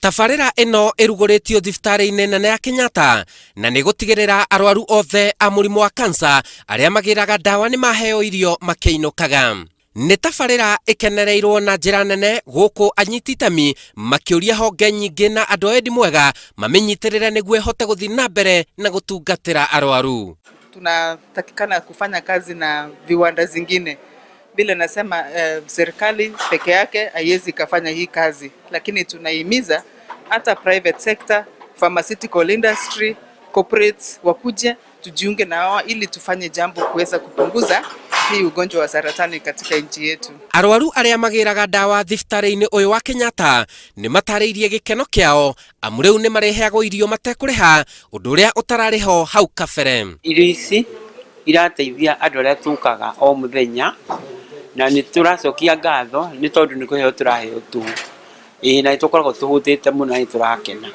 Tabarĩra ĩno ĩrugũrĩtio thibitarĩ-inĩ nene ya Kenyatta na nĩ gũtigĩrĩra arwaru othe a mũrimũ wa kansa arĩa magĩraga ndawa nĩ maheo irio makĩinũkaga. Nĩ tabarĩra ĩkenereirwo na njĩra nene gũkũ anyiti itemi makĩũria honge nyingĩ na andũ a wendi mwega mamĩnyitĩrĩre nĩguo ĩhote gũthiĩ na mbere na gũtungatĩra arwaru. Tunatakikana kufanya kazi na viwanda zingine vile nasema serikali peke yake haiwezi ikafanya hii kazi, lakini tunahimiza hata private sector, pharmaceutical industry, corporates wakuje tujiunge na wao ili tufanye jambo kuweza kupunguza hii ugonjwa wa saratani katika nchi yetu. Arwaru arĩa magĩraga ndawa thibitarĩ-inĩ ũyũ wa Kenyatta nĩ matarĩirie gĩkeno kĩao amu rĩu nĩ marĩheagwo irio matekũrĩha, ũndũ ũrĩa ũtararĩ ho hau kabere. Irio ici irateithia andũ arĩa tũkaga o mũthenya na nĩ tũracokia ngatho nĩ tondũ nĩ kũheo tũraheo tũhũ. Ĩĩ na nĩ tũkoragwo tũhũtĩte mũno na nĩ tũrakena.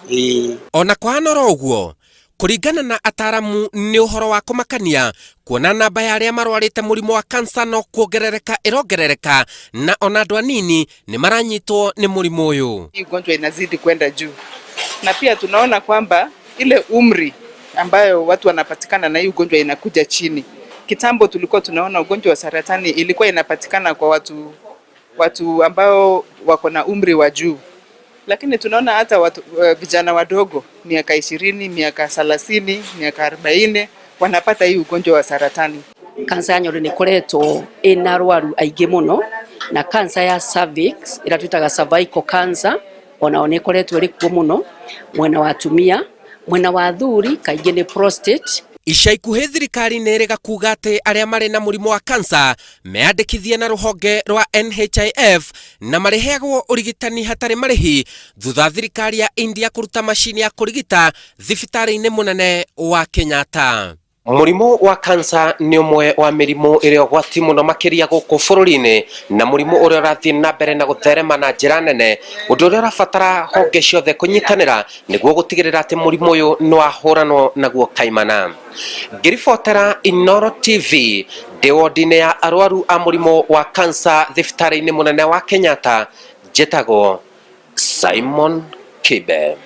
Ĩĩ. Ona kũhana oro ũguo, kũringana na ataramu nĩ ũhoro wa kũmakania kuona namba ya arĩa marwarĩte mũrimũ wa kansa no kuongerereka ĩrongerereka na ona andũ anini nĩ maranyitwo nĩ mũrimũ ũyũ. Hii ugonjwa inazidi kwenda juu, na pia tunaona kwamba ile umri ambayo watu wanapatikana na hii ugonjwa inakuja chini. Kitambo tulikuwa tunaona ugonjwa wa saratani ilikuwa inapatikana kwa watu ambao wako na umri wa juu, lakini tunaona hata watu, vijana wadogo miaka 20, miaka 30, miaka 40 wanapata hii ugonjwa wa saratani. Kansa ya nyondo nĩ ĩkoretwo ĩna arwaru aingĩ mũno, na kansa ya cervix ĩrĩa twĩtaga cervical cancer onao nĩ ĩkoretwo ĩrĩ kuo mũno mwena wa atumia, mwena wa athuri kaingĩ nĩ prostate. Ica ikuhĩ thirikari nĩ ĩrĩga kuga atĩ arĩa marĩ na mũrimũ wa kansa meyandĩkithie na rũhonge rwa NHIF na marĩheagwo ũrigitani hatarĩ marĩhi thutha thirikari ya India kũruta macini ya kũrigita thibitarĩ-inĩ mũnene wa Kenyatta. Mũrimũ wa kansa nĩ ũmwe wa mĩrimũ ĩrĩa ũgwati mũno makĩria gũkũ bũrũri-inĩ na mũrimũ ũrĩa ũrathiĩ na mbere na gũtherema na njĩra nene, ũndũ ũrĩa ũrabatara honge ciothe kũnyitanĩra nĩguo gũtigĩrĩra atĩ mũrimũ ũyũ nĩ wahũranwo naguo kaimana. Ngĩribotera Inooro TV ndĩ wodi-inĩ ya arwaru a mũrimũ wa kansa thibitarĩ-inĩ mũnene wa Kenyatta, njĩtagwo Simon Kibe.